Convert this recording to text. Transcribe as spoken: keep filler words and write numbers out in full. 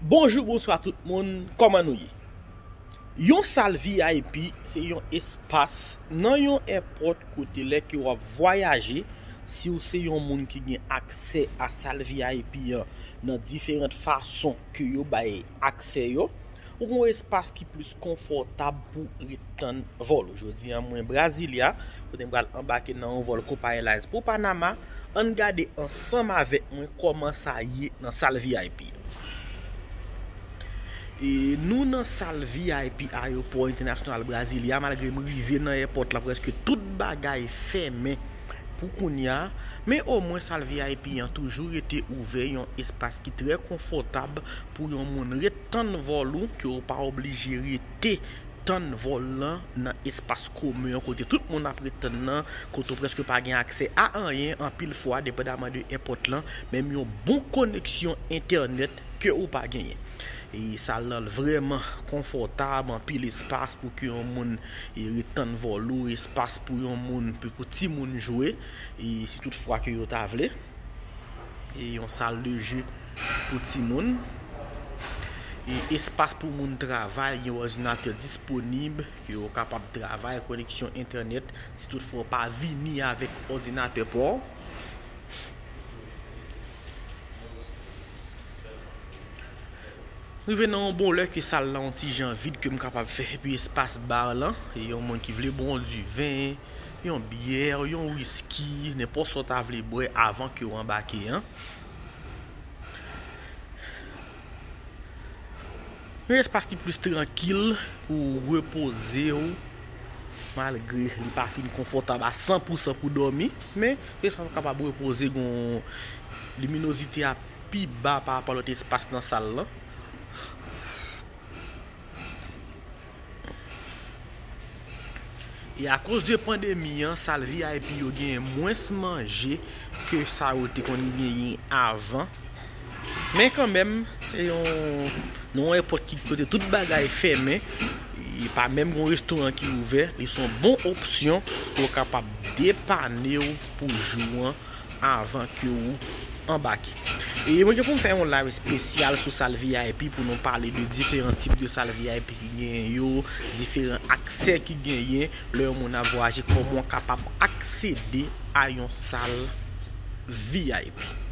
Bonjou, bonswa tout moun, kòman nou ye? Yon sal V I P se yon espas nan yon èpòt kote lè ke w ap vwayaje, si w se yon moun ki gen aksè a sal V I P an nan diferan fason ke yo bay aksè yo, ou gen yon espas ki plis konfòtab pou ret tann vòl ou. Jodi a, mwen Brasilia, kote m pral anbake nan yon vòl Copa Airlines pou Panama. Ann gade ansanm avèk mwen kòman sa ye nan sal V I P. E nou nan sal V I P Ayewopò Entènasyonal Brasilia, malgre m rive nan èpòt la, prèske tout bagay fèmen pou kounye a. Men omwen sal V I P an toujou rete ouvè, yon espas ki trè konfòtab pou yon moun ret tann vòl ou, ke w pa oblije rete tann vòl lan nan espas komen an kote tout moun ap ret tann nan, kote w prèske pa gen aksè a anyen, anpil fwa, depandaman de èpòt lan, menm yon bon koneksyon entènèt ke ou pa genyen. E sal lan vrèman konfòtab, anpil espas pou ke yon moun, e, ret tann vòl ou, espas pou yon moun, pou, pou timoun jwe, e si tout fwa ke yo ta vle. E yon sal de je pou timoun. E espas pou moun travay, gen òdinatè disponib, ke yo kapab travay, koneksyon entènèt, si tout fwa w pa vini avèk òdinatè pa w. Rive nan yon bon lè ke sal lan yon ti jan vid ke m kapab fè, epi espas bar lan, e yon moun ki vle bwè yon diven, yon byè, yon wiski, nenpòt sa w ta vle bwè avan ke w anbake an. Yon espas ki plis trankil pou w repoze w, malgre li pa fin konfòtab a san pou san pou dòmi, men yon espas ou kapab repoze, gon liminozite a pi ba pa rapò a lòt espas nan sal lan. E akoz de pandemi an, sal V I P yo genyen mwens manje ke sa yo te konn genyen avan. Men kanmenm, se yon, nan yon epòk ki kote tout bagay fèmen, e pa menm gon restoran ki ouvè, li se yon bon opsyon pou w kapab depane w pou jou an avan ke w anbake. E mwen gen pou m fè yon live espesyal sou sal V I P pou nou pale de diferan tip de sal V I P ki genyen yo, diferan aksè ki genyen lè yon moun ap vwayaje, kòman w kapab aksede a yon sal V I P.